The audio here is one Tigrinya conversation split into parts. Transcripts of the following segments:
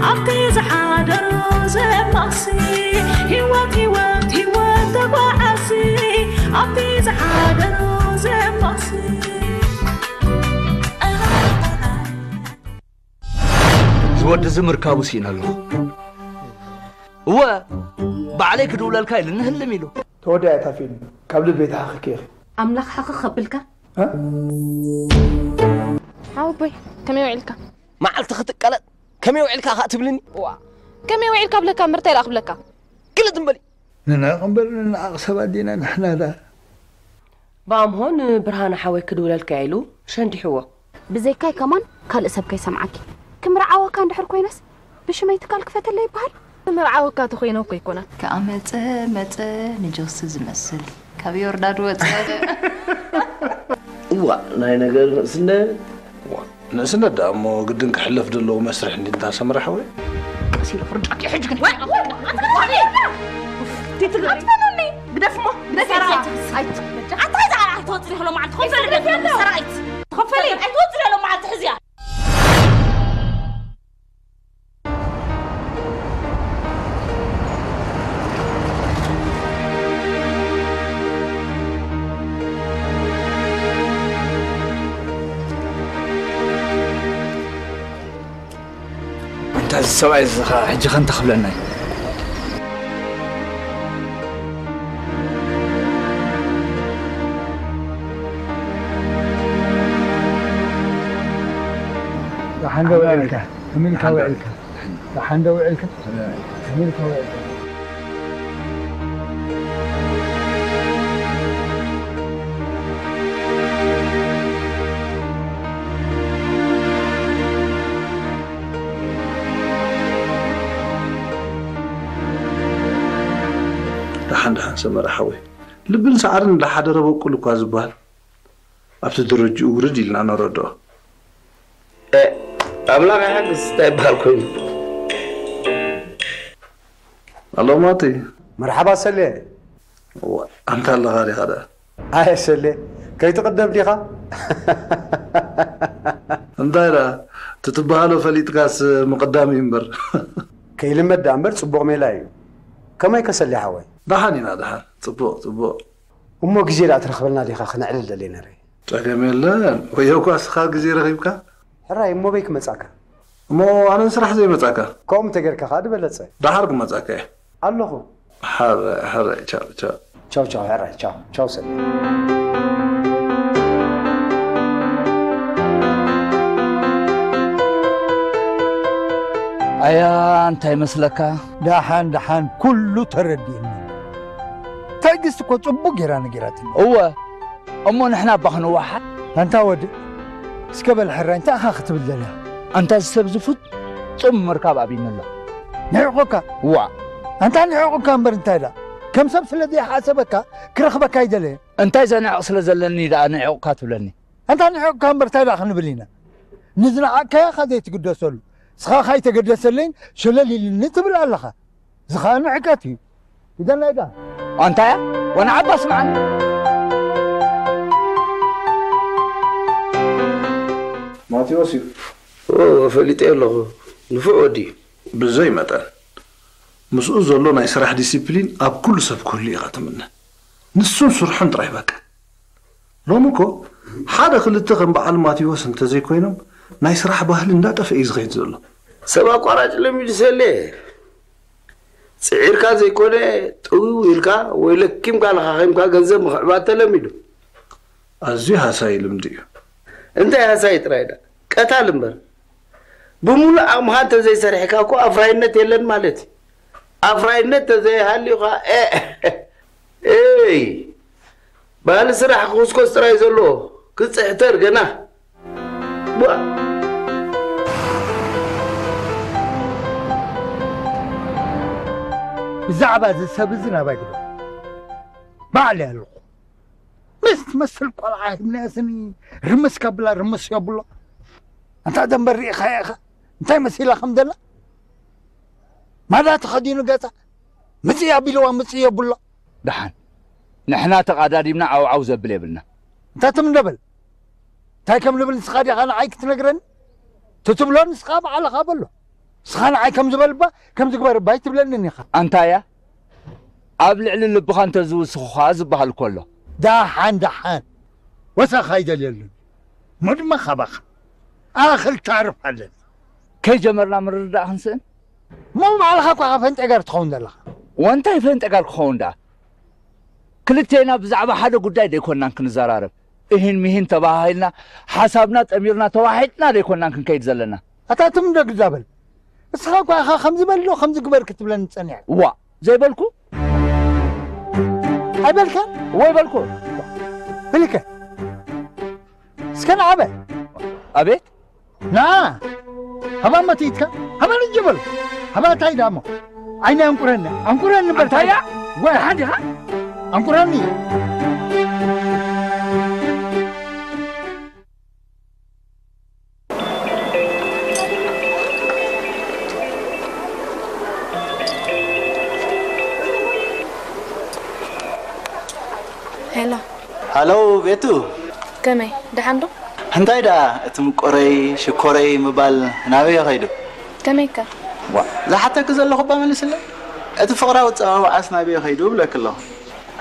ኣብቲ ዝሓደሮ ዘማሲ፣ ህይወት፣ ህይወት፣ ህይወት ተጓዓሲ። ኣብቲ ዝሓደሮ ዘማሲ። እዚ ወዲ እዚ ምርካቡ ስኢነ ኣለኹ። እወ፣ ባዕለይ ክድውለልካ ኢሉ ንህልም ኢሉ። ተወዲኣ እያ እታ ፊልም። ካብ ልበይ ተሓኺኪ ኢኺ። ኣምላኽ ሕኽኽ ከብልካ። እ? ሓወቦይ፣ ከመይ ውዒልካ? መዓልቲ ክትቀለጥ ከመይ ውዒልካ ከኣ ትብልኒ? ዋ፣ ከመይ ውዒልካ ብለካ እምበር እንታይ ደኣ ክብለካ? ግልጥ እምበሊ። ንናቕ እምበር ንናቕ ሰባት ዲና ንሕና ደኣ። ብኣምሆ ንብርሃነ ሓወይ ክድውለልካ ኢሉ ሸንዲሕዎ። ብዘይካይ ከማን ካልእ ሰብ ከይሰምዓኪ። ክምርዓወካ እንድሕር ኮይነስ ብሽመይ ትካል ክፈተለይ ይበሃል? ክምርዓወካ ተኾይነ እኮ ኣይኮነን። ከኣ መጸ መጸ ንጆሲ ዝመስል ካብ ዮርዳድ ወጸ። እዋ ናይ ነገር ንእስነት። እዋ፣ ንእስነት ደኣ እሞ ግድን ክሕለፍ ዘለዎ መስርሕ እንዲ እንታ ሰምረ ሓወይ። ቀስ ኢለ ፍርጫኪ ሕጂ ግን። ኣትፈነኒ! ግደፍሞ! ግደፍ! ኣታ እዛ ኣይትወጽሪ ከሎ መዓልቲ ኮፍ በል ግደፍ! ሰራቂት! ተኸፈሊ! ኣይትወጽሪ ከሎ መዓልቲ ሕዝያ! እንታ እዚ ሰብኣይ እዚ ኸ ሕጂ ከ እንታይ ክብለና እዩ? ደሓን ዶ ውዒልካ? ከመይ ኢልካ ውዒልካ? ደሓን ዶ ውዒልካ? ከመይ ኢልካ ውዒልካ? ደሓን ደሓን ሰመረ ሓወይ፣ ልብን ሰዓርን እንዳሓደረ በቁል እኳ ዝበሃል ኣብቲ ደረጅኡ ውርድ ኢልና ነረድኦ። ኣምላኽ ይሓግዝ እንታይ ይበሃል ኮይኑ። ኣሎ ማቲ። መርሓባ ሰሌ። እዋ፣ ኣንታ ኣለኻ ዲኻ ደኣ? ኣየ ሰሌ፣ ከይትቕደም ዲኻ? እንታይ ደኣ፣ እቲ ትበሃሎ ፈሊጥካስ ምቕዳም እዩ እምበር። ከይልመድ ደኣ እምበር ጽቡቕ ሜላ እዩ። ከመይ ከ ሰሌ ሓወይ? ደሓን ኢና ደሓን። ጽቡቕ፣ ጽቡቕ። እሞ ግዜ ደኣ ትረኽበልና ዲኻ? ክነዕልል ደልየ ነረ። ጸገም የለን። ወዮ እኳ እስኻ ግዜ ረኺብካ። ሕራይ እሞ በይ ክመጻካ? እሞ ኣነ ንስራሕ ዘይመጻካ? ከምኡ እንተጌርካ ከኣ ዝበለጸ። ደሓር ክመጻካ እየ። ኣለኹ። ሕራይ፣ ሕራይ፣ ቻው፣ ቻው። ቻው፣ ቻው፣ ሕራይ፣ ቻው፣ ቻው ሰሌ። ኣያ እንታይ መስለካ? ደሓን ደሓን ኩሉ ተረዲእኒ። ትዕግስቲ እኮ ጽቡቅ ጌራ ነጊራትኒ። እወ እሞ ንሕና እባ ክንወሓድ። ኣንታ ወዲ እስከ በል ሕራይ እንታይ ኢኻ ክትብል ደልያ? ኣንታ እዚ ሰብ እዚ ፍጹም ምርካብ ኣብይኒ ኣሎ። ንዒቑካ? እዋ። ኣንታ ንዒቑካ እምበር እንታይ ደኣ? ከም ሰብ ስለ ዘይሓሰበካ ክረኽበካ ኣይደለየ። እንታይ ዘንዕቕ ስለ ዘለኒ ደኣ ንዒቑካ ትብለኒ? ኣንታ ንዒቑካ እምበር እንታይ ደኣ ክንብል ኢና? ንዝነዓቕካዮ ኢኻ ዘይትግደሰሉ። ንስኻ ካይተገደሰለይን ሸለል ኢልኒ ትብል ኣለኻ። እዚ ኸኣ ንዕቀት እዩ። ኢደና ኢዳ። ኣንታያ ወንዓባ ስምዓኒ። ማቴዎስ እዩ። እወ፣ ፈሊጠዮ ኣለኹ። ንፉዕ ወዲ እዩ። ብዘይ መጠን። ምስኡ ዘሎ ናይ ስራሕ ዲሲፕሊን ኣብ ኩሉ ሰብ ክህሉ ኢኻ ትምነ። ንሱን ስርሑን ጥራይ በቃ። ሎሚ እኮ ሓደ ክልተ ከም በዓል ማቴዎስ እንተዘይኮይኖም ናይ ስራሕ ባህሊ እንዳጠፍአ እዩ ዝኸይድ ዘሎ። ሰብ ኣቋራጭ ለሚዱ ሰሌ። ጽዒርካ ዘይኮነ ጥው ኢልካ ወይ ለኪምካ ለኻኺምካ ገንዘብ ምኽዕባት ተለሚዱ። ኣዝዩ ሃሳዪ ልምዲ እዩ። እንታይ ሃሳዪ ጥራይ ደኣ ቀታል እምበር። ብምሉእ ዓቕምኻ እንተዘይሰሪሕካ እኮ ኣፍራይነት የለን ማለት እዩ። ኣፍራይነት ተዘይሃልዩ ኸኣ ኤእ ኤይ ባህሊ ስራሕ ክኹስኮስ ጥራይ እዩ ዘለዎ። ክጽሕተር ገና። ቧእ። ብዛዕባ እዚ ሰብ እዚ ናባይ ግደፉ። ባዕለይ ኣለኹ። ምስ ትመስል ቆልዓ ሂብናያ ስኒ ርምስ ከብላ ርምስ የብሎ። ኣንታ ደንበር ርኢኻያ ኢኻ እንታይ መሲላ ከም ዘላ? ማዳ ተኸዲኑ ገጻ ምጽእ ኣቢልዋ ምጽእ የብሎ። ደሓን ንሕና ተቓዳዲምና ዓውዓው ዘብል የብልና። እንታይ ትም እንደ በል? እንታይ ከም ንብል ንስኻ ዲኻ ንዓይ ክትነግረኒ? ትትብሎ ንስኻ ባዕልኻ በሎ። ንስኻ ንዓይ ከም ዝበልባ ከም ዝግበርባ ኣይትብለንን ኢኻ። ኣንታያ ኣብ ልዕሊ ልብኻ እንተዝውስኹኻ ዝበሃል እኮ ኣሎ። ደሓን ደሓን፣ ወሰኻ ኣይደልየሉን። እሞ ድማ ካባኻ ኣኽል ታርፍ ኣለኒ። ከይጀመርና ምርድዳእ ክንስእን? እሞ ባዕልኻ እኳ ፈንጠጋር ትኸውን ዘለኻ። ወንታይ ፈንጠጋር ክኸውን ደኣ? ክልቴና ብዛዕባ ሓደ ጉዳይ ደይኮናን ክንዘራረብ፣ እሂን ምሂን ተባሃሂልና፣ ሓሳብና ጠሚርና ተዋሒጥና ደይኮናን ክንከይድ ዘለና። ኣታ ትም ዶ ግዛ በል። እስኻ እኳ ኢኻ ከምዚ በሎ ከምዚ ግበር ክትብለኒ ጸኒዕካ። ዋ፣ ዘይበልኩ? ኣይበልካን? ወይ በልኩ። በልከ። እስከ ንዓ በል። ኣቤት። ና። ሃባ መቲትካ? ሃባ ልጅ በል። ሃባ ታይ ዳሞ? ዓይኒ ኣንቁረኒ። ኣንቁረኒ በል። ኣንታያ? ወይ። ደሓን ዲኻ? ኣንቁረኒ። ሄሎ። ሃሎ ቤቱ። ከመይ? ደሓን ዶ? እንታይ ደኣ እቲ ምቆረይ ሽኮረይ ምባል ናበይ ከይዱ? ከመይከ? ዋ፣ ዝሓተኪ ዘለኹ እባ መልስለይ። እቲ ፍቕራዊ ኣጸዋውዓስ ናበይ ከይዱ እብለኪ ኣለኹ።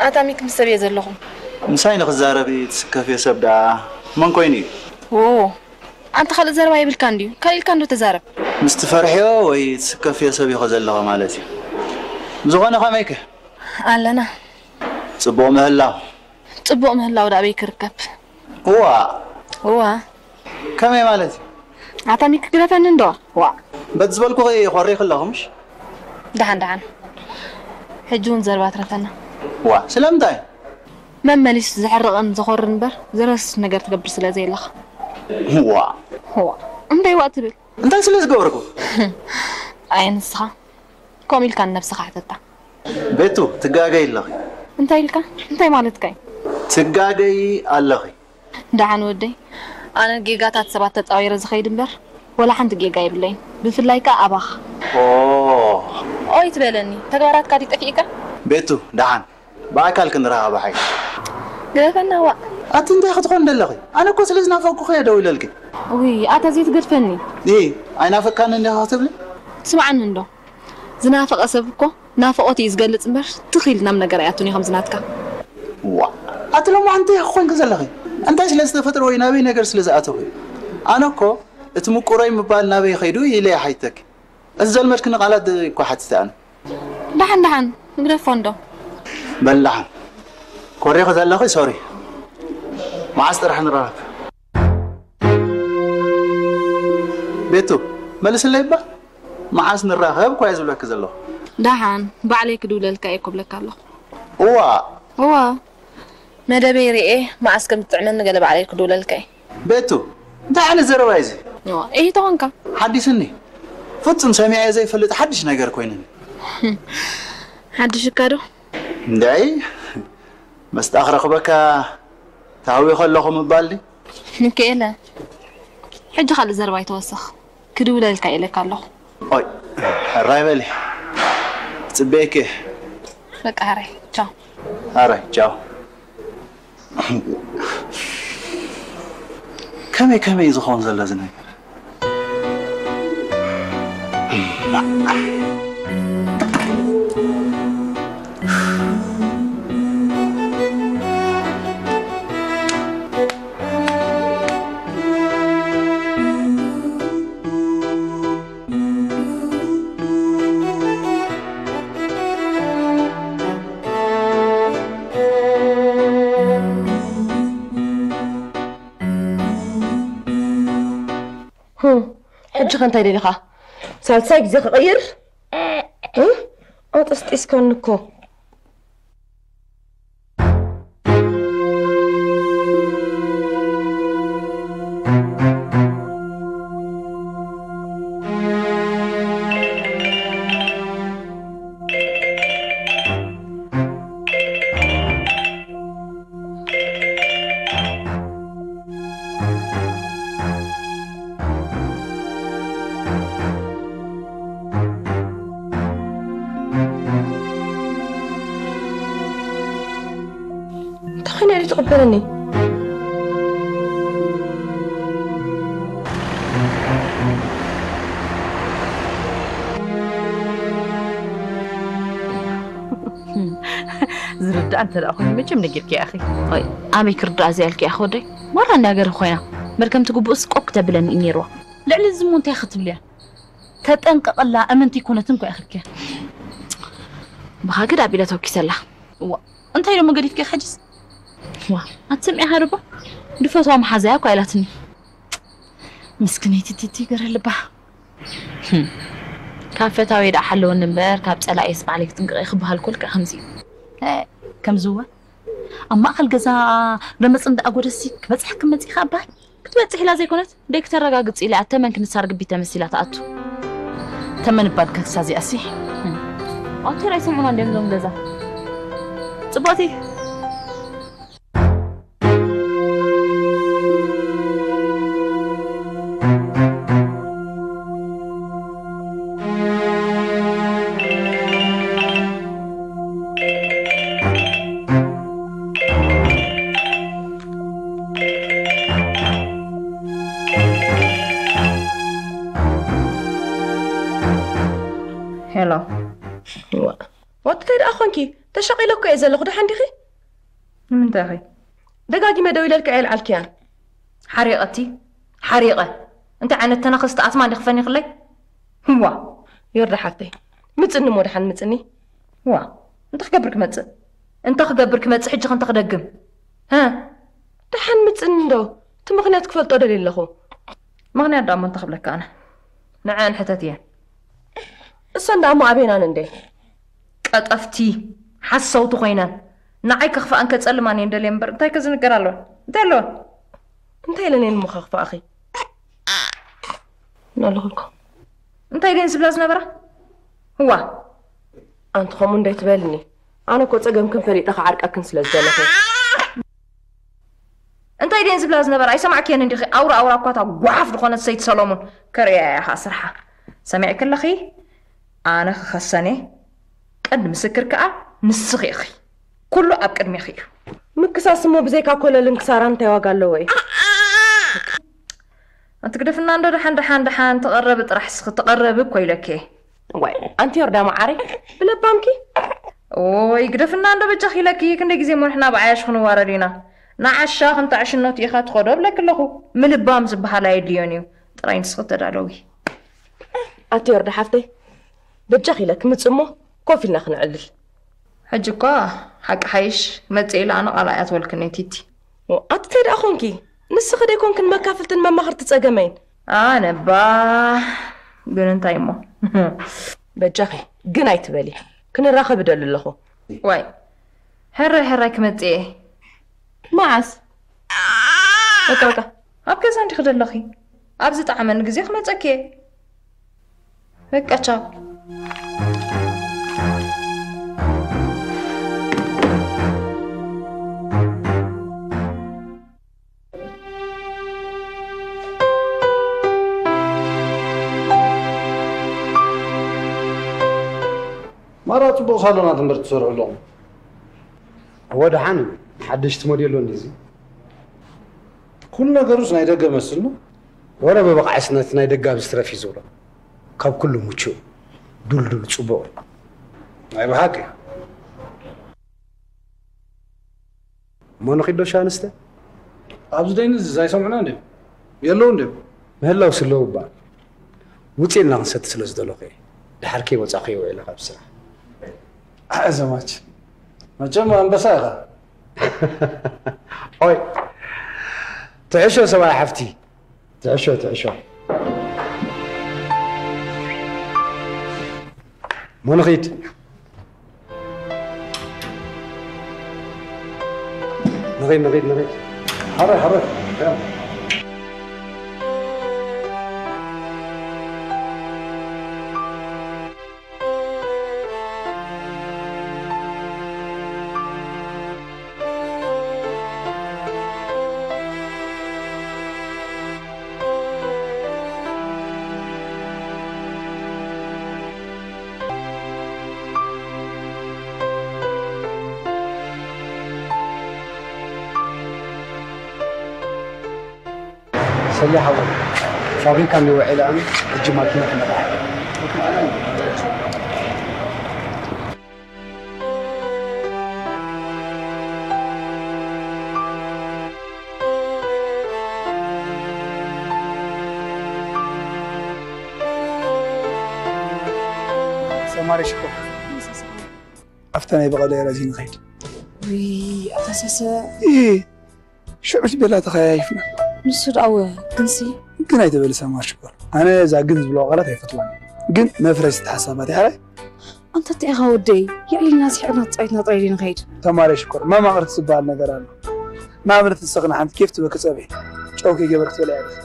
ኣታ ሚክ ምስ ሰብ እየ ዘለኹ። ምሳይ ንኽዛረብ ትስከፍዮ ሰብ ደኣ መን ኮይኑ እዩ? ዎ፣ ኣንታ ካልእ ዘረባ የብልካን ድዩ? ካልእ ኢልካ እንዶ ተዛረብ። ምስ ትፈርሕዮ ወይ ትስከፍዮ ሰብ ኢኸ ዘለኸ ማለት እዩ። ብዝኾነ ከመይከ? ኣለና። ጽቡቕ ምህላው። ጽቡቕ ምህላው ደኣ ኣበይ ክርከብ? እዋ። እዋ። ከመይ ማለት እዩ? ኣታ ሚክ ግደፈኒ እንዶ። ዋ። በቲ ዝበልኩኺ ኮሪኺ ኣለኹ ምሽ? ደሓን ደሓን። ሕጂ እውን ዘረባ ትረፈና። ዋ፣ ስለምንታይ? መመሊስ ዘሕርቕን ዘኾርን እምበር ዘረስስ ነገር ትገብር ስለ ዘየለኻ። ዋ። ዋ። እንታይ ዋ ትብል? እንታይ ስለ ዝገበርኩ? ኣይ ንስኻ። ከምኡ ኢልካ ንነብስኻ ሕተታ። ቤቱ፣ ትጋገይ ኣለኺ። እንታይ ኢልካ? እንታይ ማለትካ እዩ? ትጋገይ ኣለኺ። ደሓን ወደይ፣ ኣነ ጌጋታት ሰባት ተጻዊረ ዝኸይድ እምበር፣ ወላ ሓንቲ ጌጋ የብለይን። ብፍላይ ከኣ ኣባኻ። ኦ። ኦይ ትበለኒ፣ ተግባራትካ ድዩ ጠፊእካ? ቤቱ፣ ደሓን። ብኣካል ክንራኸብ ሓይሽ። ግደፈና ዋእ። ኣቲ እንታይ ክትኾን ደለኺ? ኣነ እኮ ስለ ዝናፈቅኩኺ እየ ደው ኢለልኪ። ውይ፣ ኣታ ዘይትገድፈኒ። ኢ፣ ኣይናፈቅካንን ዲኻ ክትብሊ? ስምዓኒ እንዶ። ዝናፈቐ ሰብ እኮ ናፍቖት እዩ ዝገልጽ እምበር፣ ትኽ ኢልና ኣብ ነገር ኣይኣቱን እዩ ከምዚ ናትካ። ዋ፣ ኣቲ ሎማዓንቲ ኢኺ ኮይንኪ ዘለኺ። እንታይ ስለ ዝተፈጥረ ወይ ናበይ ነገር ስለ ዝኣተኹ እዩ? ኣነ እኮ እቲ ምቁረይ ምባል ናበይ ከይዱ ኢለ እየ ሓቲተኪ። እዚ ዘልመድክኒ ቃላት እኮ ሓቲተ ኣነ። ደሓን ደሓን፣ ንግደፎ እንዶ። በል ደሓን። ኮሪኺ ዘለኺ ሶሪ። መዓስ ጥራሕ ንራኸብ? ቤቱ፣ መልስለይ እባ። መዓስ ንራኸብ እኳ እየ ዝብለኪ ዘለኹ። ደሓን፣ ባዕለይ ክድውለልካ እየ እኮ ብለካ ኣለኹ። እዋ። እዋ። መደበይ ርኤ፣ መዓስ ከም ዝጥዕመኒ ገለ ባዕለይ ክድውለልካ እየ። ቤቱ፣ እንታይ ዓይነት ዘረባ እዩ እዚ? እዋ፣ እሂ ተኾንካ። ሓዲስኒ። ፍጹም ሰሚዐ ዘይፈልጥ ሓድሽ ነገር ኮይኑኒ። ሓድሽ እካ ዶ? እንድዒ፣ መስጣ ክረኽበካ ተሃዊኸ ኣለኹ ምባል ድዩ? ሚካኤለ፣ ሕጂ ካልእ ዘረባ ኣይተወስኽ። ክድውለልካ ኢለካ ኣለኹ። ኦይ፣ ሕራይ በሊ። ክጽበየኪ እየ። በቃ፣ ሕራይ። ቻው። ሕራይ፣ ቻው። ከመይ፣ ከመይ እዩ ዝኸውን ዘሎ እዚ ነገር? ህም፣ ሕጂ ኸ እንታይ ደሊኻ? ሳልሳይ ግዜ ክቕይር? ህም? ኣጠስጢስካኒ እኮ። እንታይ ኮይና እያ ትቕበለኒ? ዝርዳእ እንተ ደኣ ኮይኑ መቸም ነጊርኪ ኢኺ። ወይ ኣበይ ክርዳእ እዚ ያልኪ ኢኺ ወደይ? ማራ እንዳገር ኮይና መርከምቲ ግቡእስ ቆብ ክተብለኒ እዩ ነይርዋ። ልዕሊ እዚ እሞ እንታይ ክትብልያ? ተጠንቀቐላ፣ እምንቲ ይኮነትን እኮ ኢኺ። ብሃግድ ኣቢለ ተወኪሰላ። እዋ፣ እንታይ ደሞ ገዲፍኪ ሕጅስ? ዋ፣ ኣትስምዒ ሃርባ? ድፈቷ መሓዛያ እኮ ኢላትኒ። ምስክነይቲ ቲቲ ገረ ልባ። ህም። ካብ ፈታዊ ደኣ ሓለወኒ እምበር፣ ካብ ጸላኢስ ባዕለይ ክጥንቀቕ እየ ክበሃል እኮ ልክዕ ከምዚ እዩ። እ፣ ከምዚ እወ። ኣብ ማእከል ገዛ ረመጽ እንዳ ኣጎደሲ ክበጽሐኪ መጺኻ እባ? ክትበጽሕ ኢላ ዘይኮነት፣ ደይ ክተረጋግጽ ኢላ እያ ተመን ክንሳር ግቢት ተመሲላ ትኣቱ። ተመን እባ ድካ ክሳብ እዚኣሲ። ኣቶ ራይ ስምዑና እንዲዮም ዞም ገዛ። ጽቡቕቲ። ሄሎ። ዋ፣ ወዲ እንታይ ደኣ ኾንኪ? ተሸቒለ እኮ እየ ዘለኹ፣ ደሓን ዲኺ? ንምንታይ ኸ? ደጋጊመ ደዊለልኪ ኣየልዓልክያን። ሓሪቐ እቲ፣ ሓሪቐ። እንታይ ዓይነት ተነኽስቲ ኣትማ እንዲ ክፈኒኽለይ? ዋ። ዮርዳ ሓፍተይ፣ ምጽኒ እሞ ደሓን ምጽኒ። ዋ፣ እንታይ ክገብር ክመጽእ? እንታይ ክገብር ክመጽእ፣ ሕጂ ኸ እንታይ ክደግም? ሀ? ደሓን ምጽኒ እንዶ፣ እቲ ምኽንያት ክፈልጦ ደልየ ኣለኹ። ምኽንያት ደኣ እሞ እንታይ ክብለካ ኣነ? ንዐን ሕተት እየን። እሰን ደኣ እሞ ኣበይናን እንዴ? ቀጠፍቲ፣ ሓሰውቲ ኮይነን። ንዓይ ከኽፍኣን ከጸልማን እየን ደልየን እምበር፣ እንታይ ከ ዝንገር ኣለወን? እንታይ ኣለወን? እንታይ ኢለን እየን እሞ ከኽፍኣኺ? እናለኹልኩ። እንታይ ደን ዝብላ ዝነበራ? ህዋ። ኣንቲ ከምኡ እንዴ ትበልኒ? ኣነ እኮ ጸገምክን ፈሊጠ ክዓርቀክን ስለ ዝደለኹ። እንታይ ደን ዝብላ ዝነበራ? ኣይሰማዕክየን እንዲኺ? ኣውራ ኣውራ እኳ እታ ጓሓፍ ዝኾነት ሰይቲ ሰሎሙን ከርእያ እያ ኸዓ ስርሓ። ሰሚዕኪ ኣለኺ? ኣነ ክኸሰን እየ። ቀንዲ ምስክር ከኣ ንስኺ ኢኺ። ኩሉ ኣብ ቅድሜኺ እዩ። ምክሳስ እሞ ብዘይካ ኮለልን ክሳራን እንታይ ዋጋ ኣለዎ እዩ? ኣንቲ ግደፍና እንዶ ደሓን፣ ደሓን፣ ደሓን፣ ተቐረቢ ጥራሕ እስኺ፣ ተቐረቢ እኮ ኢለኪ። ዋይ፣ ኣንቲ ዮርዳ መዓረይ፣ ብለባምኪ? ኦይ፣ ግደፍና እንዶ በጃኺ ኢለኪ፣ ክንደይ ግዜ እሞ ንሕና ብዓያሽ ክንዋረድ ኢና? ንዓሻ ከም ታዕሽነቱ ኢኻ ትኸዶ እብለኪ ኣለኹ። ምልባም ዝበሃል ኣየድልዮን እዩ። ጥራይ ንስኺ ተዳለዊ። ኣቲ ዮርዳ ሓፍተይ፣ በጃኺ ኢለኪ ምጽእ እሞ ኮፍ ኢልና ክነዕልል። ሕጂ እኳ ሓቂ ሓይሽ መጽእ ኢለ ኣነ ቃል ኣይኣትወልክን እየ ቲቲ። ኦ፣ ኣቲ እንታይ ደኣ ኾንኪ? ንስኺ ደይኮንክን መካፍልትን መማኽርቲ ጸገመይን? ኣነ እባ ግን እንታይ እሞ? በጃኺ ግን ኣይትበሊ። ክንራኸብ እደሊ ኣለኹ። ዋይ፣ ሕራይ ሕራይ ክመጽእ እየ። መዓስ? በቃ፣ በቃ። ኣብ ገዛ እንዲኺ ዘለኺ? ኣብ ዝጠዓመኒ ግዜ ክመጸኪ እየ። በቃ፣ ቻው። ማራ ጽቡቕ ሳሎናት እምበር ትሰርሑ ኣለኹም። እወ፣ ደሓን እዩ። ሓደሽቲ ሞዴሎ እንዲዚ። ኩሉ ነገሩስ ናይ ደገ መስል ነው። ወረ ብብቕዓስ ነቲ ናይ ደገ ኣብዚ ትረፍ እዩ ዝብሎ። ካብ ኩሉ ምቹእ፣ ዱልዱል፣ ጽቡቕ። ናይ ብሓቂ። እሞ ንኺድ ዶ ሻንስተ? ኣብዚ ደይንዝዝ ኣይሰምዑና እንድዮም? የለዉ እንድዮም? ምህላውስ ኣለዉ እባ። ውጽእ ኢልና ክንሰቲ ስለ ዝደለኹ እየ። ደሓር ከይወጻኹ እየ ውዒለ ካብ ስራሕ። ኣዘማች፣ መቸም ኣንበሳ ኢኻ። ኦይ፣ ትዕሾ ሰብኣይ ሓፍቲ። ትዕሾ፣ ትዕሾ። እሞ ንኺድ። ንኺድ፣ ንኺድ፣ ንኺድ። ሓራይ፣ ሓራይ። ሰሌ ሓወይ፣ ፋብሪካ እንዲ ውዒለ ኣነ፣ ሕጂ ማኪና ክመርዓ። ተማሪ ሽኮር፣ ኣብታ ናይ በቐለ ራዚ ንኸይድ። ውይ ኣታሰሰ እ ሽዑ ቤላ ተኸያይፍና። ንሱ ደኣወ ግንሲ ግን ኣይተበልሰ ማር ሽኮር፣ ኣነ እዛ ግን ዝብለዋ ቃላት ኣይፈትዋን። ግን መፍረሲት ሓሳባት ይሓራይ ኣንተ እንታይ ኢኻ ወደይ? የዕሊልና ስሒቕና ተፃዊትና ጥራይ ድዩ ንኸይድ? ተማሪ ሽኮር፣ መማቕርቲ ዝበሃል ነገር ኣሎ። ንኣብነት ንስኽና ሓንቲ ኬፍ ትበኪ ፀብሒ ጨው ከይገበርክ ትበልያ ኢኺ።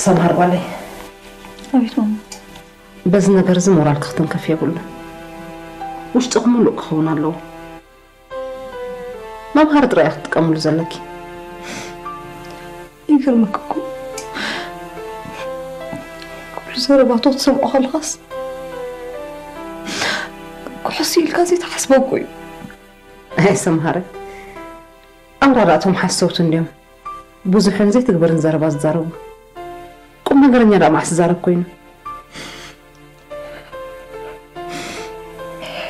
ሰምሃር ጓለይ፣ ኣቤት ማማ። በዚ ነገር እዚ ሞራልኪ ክትንከፍ የብሉን። ውሽጥኺ ሙሉእ ክኸውን ኣለዎ። መምሃሪ ጥራይ ክትጥቀምሉ ዘለኪ። ይገርመክ እኮ ኩሉ ዘረባቶ ትሰምዖ ከለኻስ ኩሕሲ ኢልካ ዘይትሓስቦ እኮ እዩ። ኣይ ሰምሃረ፣ ኣውራዳእቶም ሓሰውቲ እንድዮም። ብዙሕን ዘይትግበርን ዘረባ ዝዛረቡ። ቁም ነገረኛ ደኣ መዓስ ዝዛረብ ኮይኑ?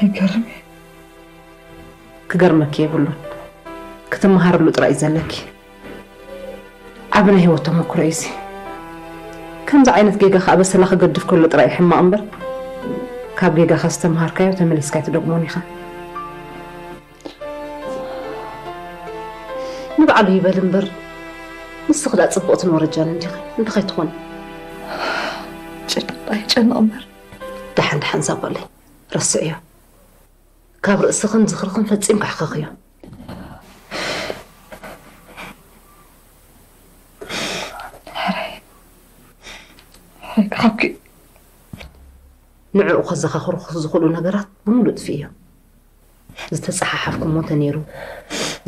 ይገርም እዩ። ክገርመኪ የብሉን። ክትመሃርሉ ጥራይ እዩ ዘለኪ። ዓቢ ናይ ህይወት ተመክሮ እዩ እዚ። ከምዚ ዓይነት ጌጋ ከኣ በሰላ ክገድፍ ከሎ ጥራይ እዩ ሕማቕ እምበር፣ ካብ ጌጋኻ ዝተምሃርካዮ ተመሊስካ ኣይትደግሞን ኢኻ። ንባዕሉ ይበል እምበር፣ ንስኺ ደኣ ጽብቕትን ወረጃን እንዲኺ፣ እንታይ ከይትኾኒ? ጨንቕ ኣይጨንቕ እምበር። ደሓን ደሓን እዛ ጓለይ፣ ረስዕዮ። ካብ ርእስኽን ዝኽርኽን ፈጺምካ ኣሕኸኽዮ። ሕራይ ሕራይ ክሓብኪ። ንዕኡ ከዘኻኽሩኺ ዝኽእሉ ነገራት ብምሉእ ጥፍእዮ። ዝተጸሓሓፍኩሞ እንተነይሩ፣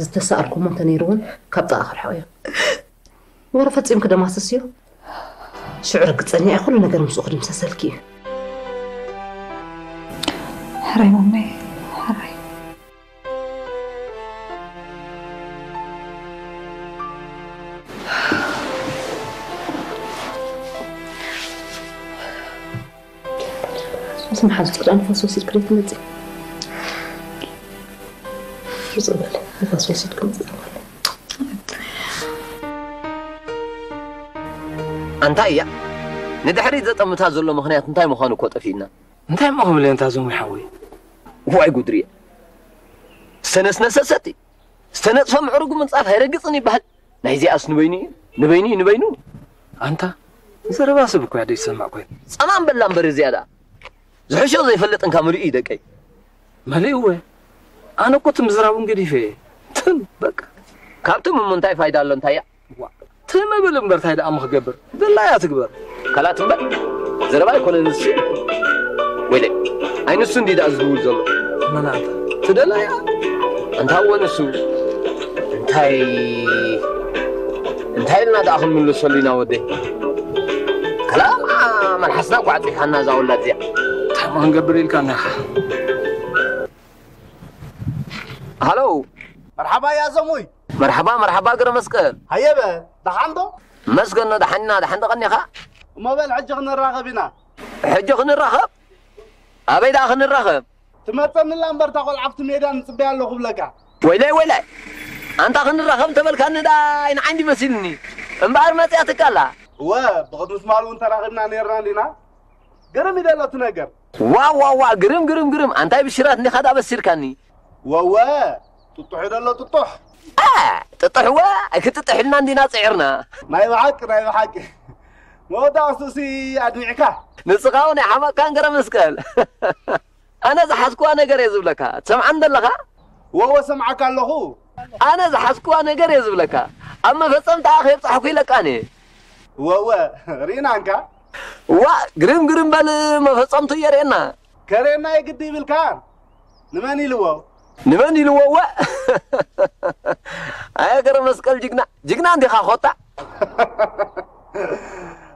ዝተሳኣልኩሞ እንተነይሩ እውን ካብ ጥቓ ክርሕቕዮ። ወረ ፈጺምኪ ደማስስዮ። ሽዑ ርግጸኛ እየ ኩሉ ነገር ምስኡ ክድምሰሰልኪ እዩ። ሕራይ ማማይ፣ ሕራይ። ምስ መሓዙትኪ ደኣ ንፋስ ወሲድኪ ዶ ትመጺ? ፍጹም በሊ፣ ንፋስ ወሲድኪ ምጺ። ኣንታ እያ ንድሕሪት ዘጠምታ ዘሎ ምኽንያት እንታይ ምዃኑ እኮ ጠፊእና። እንታይ እሞ ክብል እየ እንታ ዞሙ ሓወይ? ዋይ ጉድርየ ዝተነስነሰ ሰቲ ዝተነጥፈ ምዕሩግ ምንጻፍ ኣይረግጽን ይበሃል። ናይዚኣስ ንበይኑ እዩ ንበይኑ እዩ ንበይኑ። ኣንታ ዘረባ ሰብ እኮ እያ ዘይሰማዕ ኮይኑ። ጸማም በላ እምበር እዚኣ ደኣ ዝሕሾ ዘይፈልጥ እንካ ምሉእ እዩ ደቀይ። መሊእወ ኣነ እኮ እቲ ምዝራቡን ገዲፈ እየ። ትም በቃ። ካብ ትም እሞ እንታይ ፋይዳ ኣሎ እንታይ እያ? ትም እብል እምበር እንታይ ደኣ እሞ ክገብር? ደላያ ትግበር። ካላት እምበር ዘረባ ኣይኮነን ንሱ። ወይለ ኣይ ንሱ እንዲ ደኣ ዝድውል ዘሎ። መን ኣንታ? ትደላያ? ኣንታ እወ ንሱ እንታይ እንታይ ኢልና ደኣ ክንምልሰሉ ኢና ወደይ? ከላማ መልሓስና እኳ ዓጺኻና እዛ ወላድ እዚኣ። እንታይ እሞ ክንገብር ኢልካና ኢኻ? ሃሎ መርሓባ ያዘሙይ። መርሓባ መርሓባ ገረ መስቀል። ሃየበ ደሓን ዶ? መስገኖ ደሓን ኢና ደሓን ዶ ቀኒኻ? እሞ በል ሕጂ ክንራኸብ ኢና። ሕጂ ክንራኸብ? ኣበይ ደኣ ክንራኸብ? ትመጸኒ ኣላ እምበር እታ ቆልዓ ኣብቲ ሜዳ ንጽበያ ኣለኹ እብለካ። ወይለይ ወይለይ ኣንታ ክንራኸብ እንተበልካኒ ደኣ ኣይንዓይንዲ መሲልኒ እምበኣር መጺኣትካ ኣላ። እወ ብቕድሚ ትማል እውን ተራኺብና ነይርና እንዲና። ግርም እዩ ደሎ እቲ ነገር። ዋው ዋው ዋው ግርም ግርም ግርም ኣንታይ ብሽራት እንዲኻ ደኣ በሲርካኒ። ወወ ጥጡሕ እዩ ደሎ ጥጡሕ። ኣ ጥጡሕ ወ ኣይክጥጥሕ ኢልና እንዲና ጽዒርና። ናይ ብሓቂ ናይ ብሓቂ መወዳእትኡሲ ኣድሚዕካ። ንስኻ እውን ኣይሓመቕካን ገረመስቀል። ኣነ ዝሓዝክዋ ነገር እየ ዝብለካ ትሰምዓኒ ዘለኻ? ወወ ሰምዓካ ኣለኹ። ኣነ ዝሓዝክዋ ነገር እየ ዝብለካ ኣብ መፈጸምታኣ ከየብጻሕኩ ኢለካ ኣነ። ወወ ርኢና እንካ። ዋእ ግርም ግርም በል መፈጸምቱ የርእየና። ከርእየና የግዲ ይብልካ። ንመን ኢልዎ? ንመን ኢልዎ ወ ኣየ ገረመስቀል ጅግና ጅግና እንዲኻ ኮታ።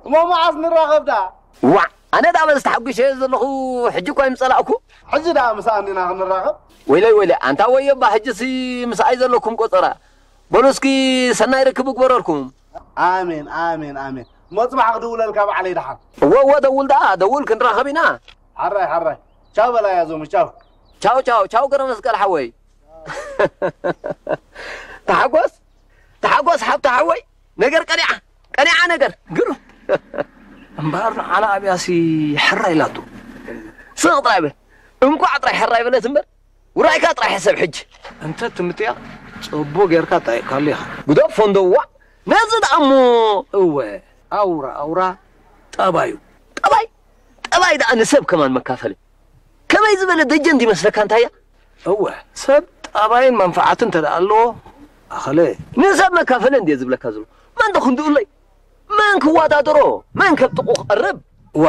እሞ መዓስ ንራኸብ ደኣ? ዋዕ ኣነ ደኣ በዚ ተሓጒሰዮ ዘለኹ ሕጂ እኳ ኣይምጸላእኩ። ሕጂ ደኣ ምሳኣ እንዲና ክንራኸብ። ወይለይ ወይለይ ኣንታ ወዮ እባ ሕጂሲ ምሳኣይ ዘለኩም ቆጸራ። በሉ እስኪ ሰናይ ርክብ እግበረልኩም። ኣሜን ኣሜን ኣሜን። እሞ ጽባሕ ክድውለልካ ባዕለይ ደሓን። እወ፣ እወ፣ ደውል ደኣ፣ ደውል፣ ክንራኸብ ኢና። ሓራይ፣ ሓራይ። ቻው በላያ ዞሙ፣ ቻው። ቻው፣ ቻው፣ ቻው፣ ገረመስቀል ሓወይ። ተሓጎስ፣ ተሓጎስ፣ ሓብቲ ሓወይ። ነገር ቀኒዓ፣ ቀኒዓ ነገር። ግርም። እምበኣር ንዓና ኣብያሲ ሕራይ ኢላቶ። ስቕ ጥራይ በል። እንቋዕ ጥራይ ሕራይ በለት እምበር፣ ውራይካ ጥራይ ሕሰብ ሕጂ። እንተ ትምጥያ፣ ጽቡቕ ጌርካ ጠይቕካሉ ኢኻ። ግደፎ እንዶ፣ ዋእ፣ ነዚ ደኣ እሞ። እወ፣ ኣውራ፣ ኣውራ፣ ጠባዩ። ጠባይ፣ ጠባይ ደኣ ንሰብ ከማን መካፈሊ። ከመይ ዝበለ ደጀን እንዲመስለካ እንታያ? እወ፣ ሰብ ጠባይን መንፈዓትን እንተ ደኣ ኣለዎ፣ ኣኸለ። ንሰብ መካፈሊ እንድየ ዝብለካ ዘሎ። መን ዶ ክንድኡለይ? መን ክወዳደሮ? መን ከብጥቑ ክቐርብ? ዋ፣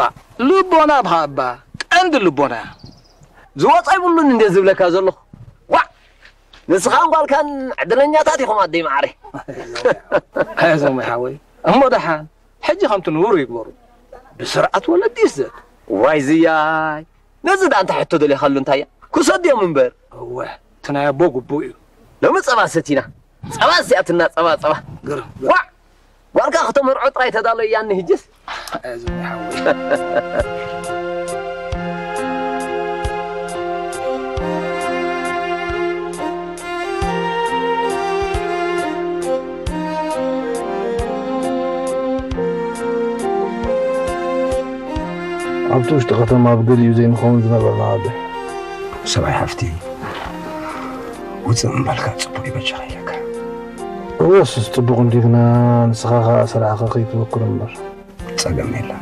ልቦና ብሃባ፣ ቀንዲ ልቦና። ዝወጻ ይብሉን እንድየ ዝብለካ ዘለኹ። ዋ፣ ንስኻን ጓልካን ዕድለኛታት ኢኹም ኣደይ መዓረይ። ኣዞም ሓወይ፣ እሞ ደሓን፣ ሕጂ ከምቲ ንቡር ይግበሩ። ብስርዓት ወለዲ ይስደድ። ዋይ ዝያይ፣ ነዚ ደኣ እንታይ ሕቶ ደሊኻሉ እንታያ? ክሰድዮም እምበር። እወ፣ እቲ ናይ ኣቦ ግቡእ እዩ። ሎሚ ጸባ ሰቲና። ጸባ እዚኣትና ጸባ፣ ጸባ። ግርም፣ ግርም። ዋዕ! ጓልካ ክተመርዖ ጥራይ ተዳሎ እያኒ ህጅስ። ኣዞም ሓወይ። ኣብቲ ውሽጢ ከተማ ብገሊኡ ዘይንኸውን ዝነበርና ኣደ። ሰብኣይ ሓፍቲ፣ ውፅእ ምባልካ ፅቡቅ እዩ በጃኻ ኢለካ። እወ፣ እሱስ ፅቡቅ እንዲዩ፣ ግና ንስኻ ኸዓ ስራሕኻ ከይትበክር እምበር። ፀገም የለን።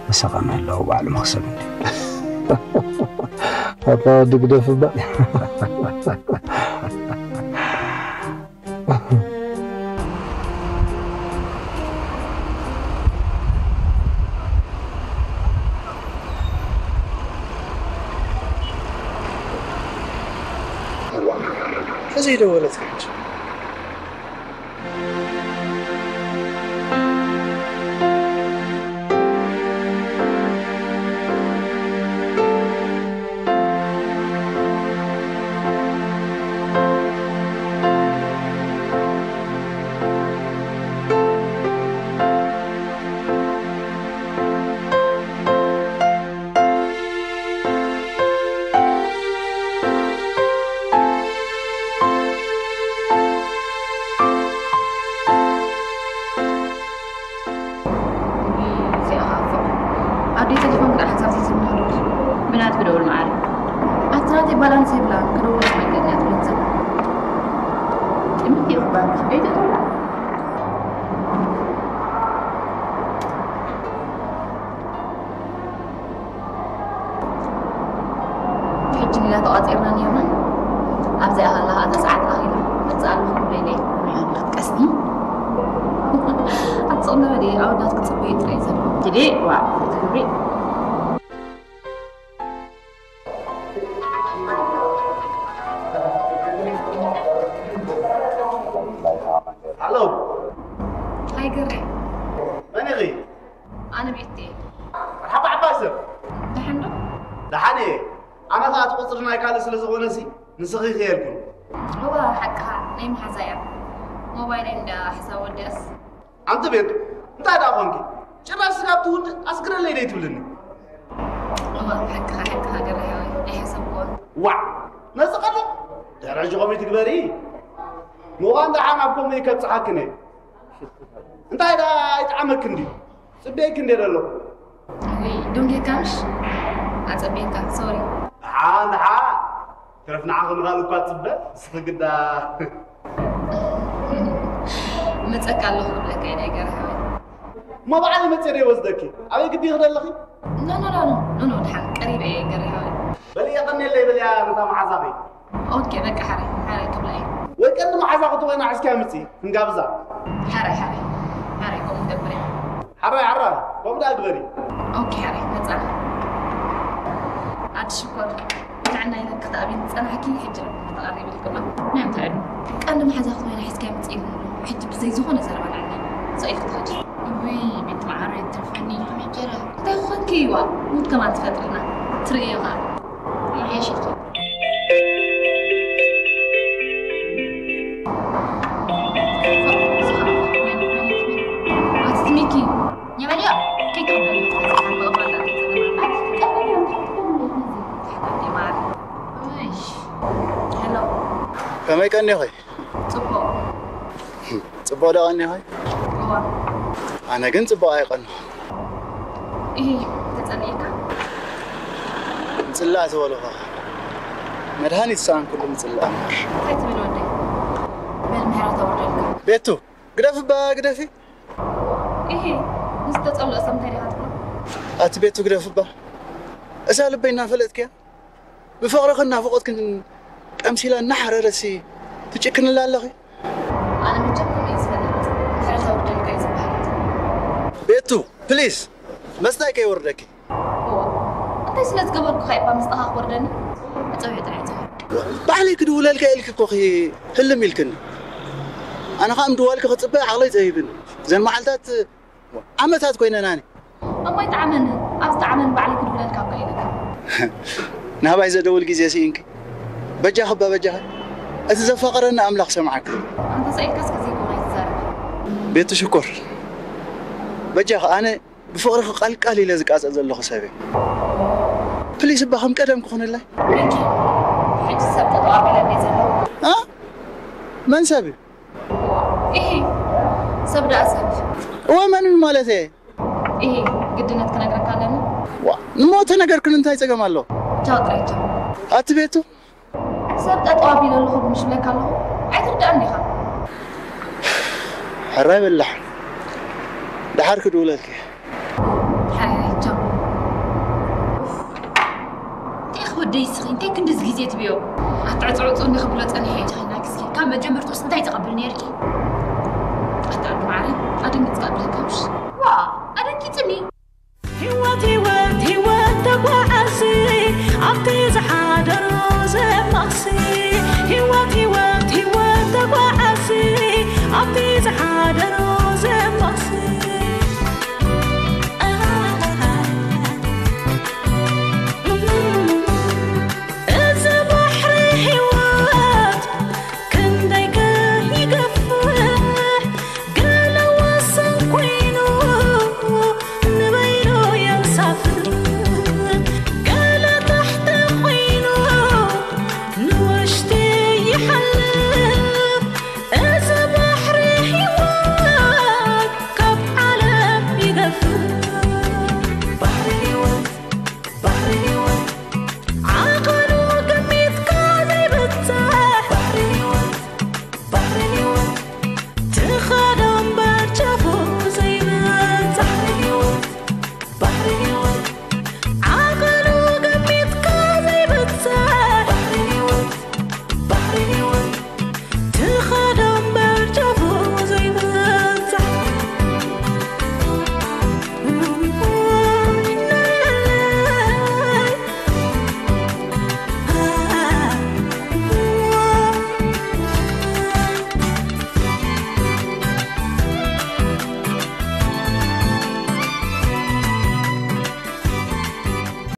ምሳኻ ምህላው ባዕሉ መኽሰብ እንዲ። ኣታ ወዲ ግደፍ እባ። ዘይደወለት ሕጂ። እዚኣ ኸዓ ፎእ። ኣደይ ተሌፎን ክደኣ ሓንሳብ ዘይትብልኒ ከለኹ። ብናትኪ ደውል መዓረይ። ኣቲ ናተይ ባላንስ የብላን፣ ክደውል ኣይትመልከትንያ ትብለኒ ዘላ። ጥምት እየ ክባል፣ ደይትእትውላ? ሕጂ ሌላ ተቋጺርና ነይርና። ኣብዚኣ ከላ እታ ሰዓት ኣኺላ። መጽእ ኣለኹ ክብለለይ። ቀስኒ። ኣትጽቕኒ በሊ፣ ኣወዳት ክጽበዩ ጥራይ ዘሎ። ኪዲ፣ ዋእ፣ ትግብሪ። ሃሎ። ሃይ ገሬ። መን ኢኺ? ኣነ ቤቲ እየ። መርሓባ ዓባይ ሰብ። ደሓን ዶ? ደሓን እየ። ኣነ ኸኣ እቲ ቁጽሪ ናይ ካልእ ስለ ዝኾነሲ ንስኺ ኢኺ ኢልኩ። እወ፣ ሓቅኻ፣ ናይ መሓዛ እያ። ሞባይለይ እንዳ ሕሳብ ወዲኣስ። ኣንቲ ቤቱ፣ እንታይ ደኣ ኾንኪ? ጭራሽ ስጋብ ትውድእ ኣስግረለይ ደይ ትብልኒ? እወ፣ ሓቅኻ፣ ሓቅኻ ገርሕወይ፣ ኣይሓሰብክዎን። ዋዕ! ነዚ ቀልዕ ድሕሪ ሕጂ ከምኡ ትግበሪ? ምዃን ደሓን ኣብ ከምኡ ከብጽሓክን እየ። እንታይ ደኣ ኣይጠዓመክን ድዩ? ጽበየኪ እንድየ ዘለኹ። ውይ፣ ደንጊየካ ምሽ? ኣጸበየካ፣ ሶሪ። ደሓን፣ ደሓን። ትረፍ ንዓኺ ንኻልእ እኳ ትጽበ፣ ንስኺ ግዳ። እመጸካ ኣለኹ ክብለካ እየ፣ ናይ ገርሐወይ። እሞ ባዕለይ መጽየ ዶ ይወስደኪ? ኣበይ ግዲ ክደለኺ? ኖ፣ ኖ፣ ኖ፣ ኖ፣ ኖ፣ ኖ፣ ደሓን ቀሪበ እየ፣ ገርሐወይ። በሊ የቐንየለይ፣ በልያ ነታ መሓዛኺ። ኦኬ፣ በቃ፣ ሓራይ፣ ሓራይ ክብላ እየ። ወይ ቀንዲ መሓዛኺ ተኾይና ሒዝኪያ ምጺ፣ ክንጋብዛ። ሓራይ፣ ሓራይ፣ ሓራይ፣ ከምኡ ንገብር ኢና። ሓራይ፣ ሓራይ፣ ከምኡ ደኣ ግበሪ። ኦኬ፣ ሓራይ፣ መጻና። ኣዲ ሽኮር፣ ጥዕና ኢለኪ ክትኣብይኒ ዝጸናሕኪ፣ ሕጂ ረቢ ተቐሪብልኪ ኣሎ። ናይ እንታይ ዕድመ? ቀንዲ መሓዛኺ ተኾይና ሒዝኪያ ምጺ ኢሉኒ ኣሎ። ሕጂ ብዘይ ዝኾነ ዘረባ ንዓኒ ስቕ ኢልኪ ትኸዲ። ውይ፣ ቤቲ መዓረይ፣ ትርፈኒ። ከመይ ገይረ? እንታይ ኮንኪ? ዋ፣ ሙድ ከማን ትፈጥርና። ትርእዮ ኸኣ። የሕይሽልኪ። ኣቲ ሚኪ፣ ከመይ ቀኒኺ? ጽቡቕ ዶ ቀኒኺ? ኣነ ግን ጽቡቕ ኣይቀንኹ። እሂ፣ ተጸሊእካ? ምጽላእ ዝበሉኻ መድሃኒት ሰኣን ኩሉ ምጽላእ እምበር። እንታይ ትብል ወደይ? በል ምሕረት ኣውርደልካ። ቤቱ ግደፍባ ግደፊ። እሂ፣ ንዝተጸልኦ ሰብ እንታይ ዲኻ ትብሎ? ኣቲ ቤቱ ግደፍባ። እዛ ልበይ እናፈለጥክያ ብፍቕርኽን ናፍቖትክን ቀምሲላ እናሓረረሲ ትጭክንላ ኣለኺ። ኣነ መቸም ከምኡ እየ ዝፈልጥ። ምሕረት ኣውርደልካ እዩ ዝበሃል። ቤቱ ፕሊስ መስታይ ከይወርደኪ። እዋ፣ እንታይ ስለ ዝገበርኩኻ እባ ምስጣኻ ክወርደኒ? መጸውዒ ጥራይ ትኾን። ባዕለይ ክድውለልካ ኢልኪ እኮ ኺ ህልም ኢልክኒ። ኣነ ኸዓ ምድዋልኪ ክጽበ ዓቕለይ ጸቢብኒ። ዘን መዓልታት ዓመታት ኮይነናኒ። እሞ ይጥዓመኒ፣ ኣብ ዝጥዓመኒ ባዕለይ ክድውለልካ እባ ኢለካ። ናባይ ዘደውል ግዜ ስኢንኪ። በጃኺ እባ በጃኺ። እቲ ዘፋቕረኒ ኣምላኽ ሰምዓኪ። ኣንታ ሰኢልካስ ከ ዘይኮነ ኣይትዛረብ። ቤቱ ሽኮር። በጃኺ ኣነ ብፍቕርኺ ቃልቃል ኢለ ዝቃጸል ዘለኹ ሰብ እየ። ፕሊስ እባ ከም ቀደም ክኹንለይ። ሕጂ ሰብ ጠጠው ኣቢለለይ ዘሎ። እ? መን ሰብ እዩ? ኢሂ ሰብ ደኣ ሰብ። እወ መን እዩ ማለት እየ? ኢሂ ግድነት ክነግረካ ኣለኒ። ዋ ንሞ ተነገርክን እንታይ ጸገም ኣሎ? ቻው ጥራይ ቻው። ኣቲ ቤቱ ሰብ ጠጠው ኣቢለ ኣለኹ ምሽ ብለካ ኣለኹ ኣይትርዳእን ዲኻ? ሕራይ በላሕ ደሓር ክድውለልኪ። ሓይቻ እንታይ ክወደይ ስኺ እንታይ ክንድዚ ግዜ ትብዮ ኣትዕፅዕፁ እንዲ ክብሎ ፀኒሐ ጀኸና ግዜ ካብ መጀመርቶስ እንታይ ትቐብል ነርኪ ኣታኣዱ ማዕረ ኣደንግፅካ ብለካምሽ